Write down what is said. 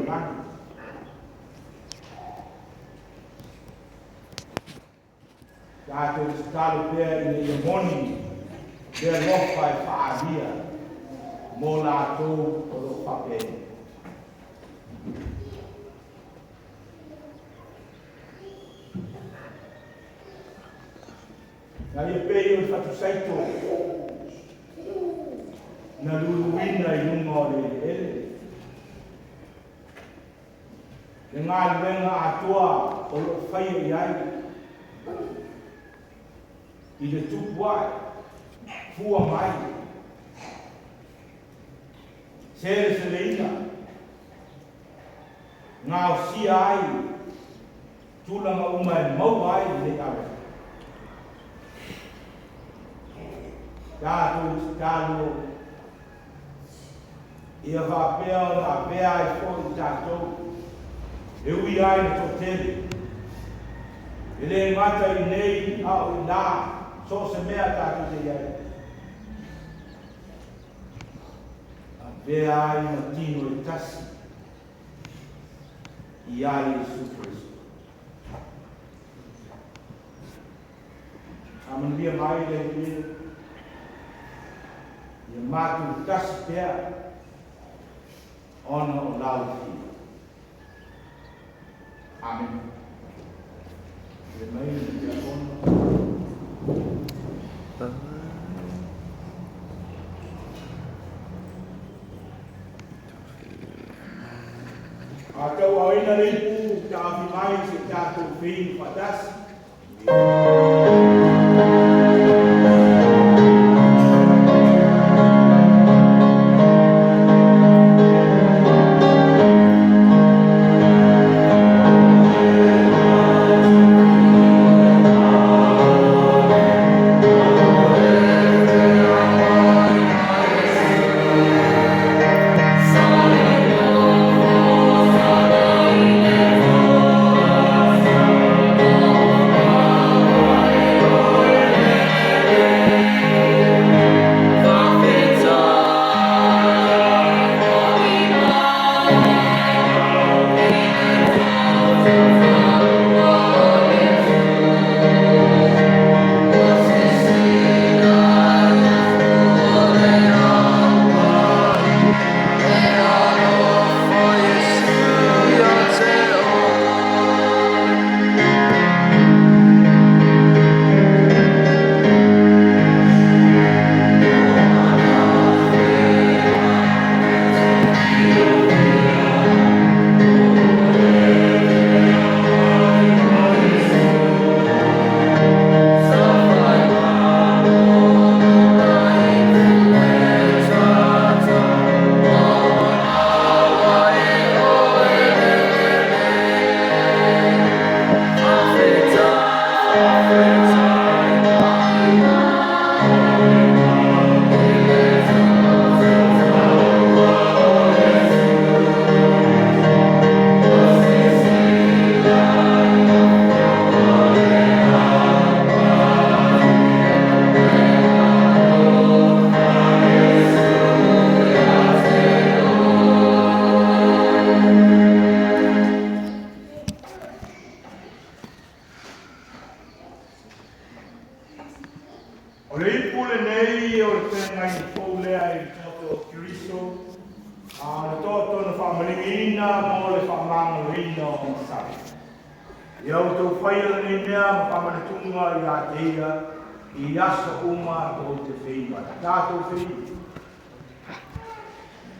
lagi. Tatou tatalo pea ina ia moni le alofa e faaalia mo latou o lo o faapena. Na ia pei o le fatusaito na luluina i luga o le eleele. Le galuega atoa o lo o faia i ai i le tupu ae, fua mai, seleseleina, gaosia ai tulaga uma e maua ai lenei ave. Tatou tatalo ia faapea ona avea ai foi tatou e ui ai le toatele. E le gata i nei a o i la, so o se mea tatou te i ai. Avea ai ma tino e tasi ia Iesu Keriso. Faamanuia mai le Alii ia matou tasi pea ona o lau fia. Amen. Le mai le diakono. A tauaoina le ipu taofi mai se tatou feinu faatasi. O le ipu lenei o le feagaiga fou lea i le toto o Keriso, a o le toto na faamaligiina mo le faamagaloina o masalo. Ia outou faia lenei mea ma faamanatuga ia te ia i aso uma tou te feinu ai. Tatou feinu.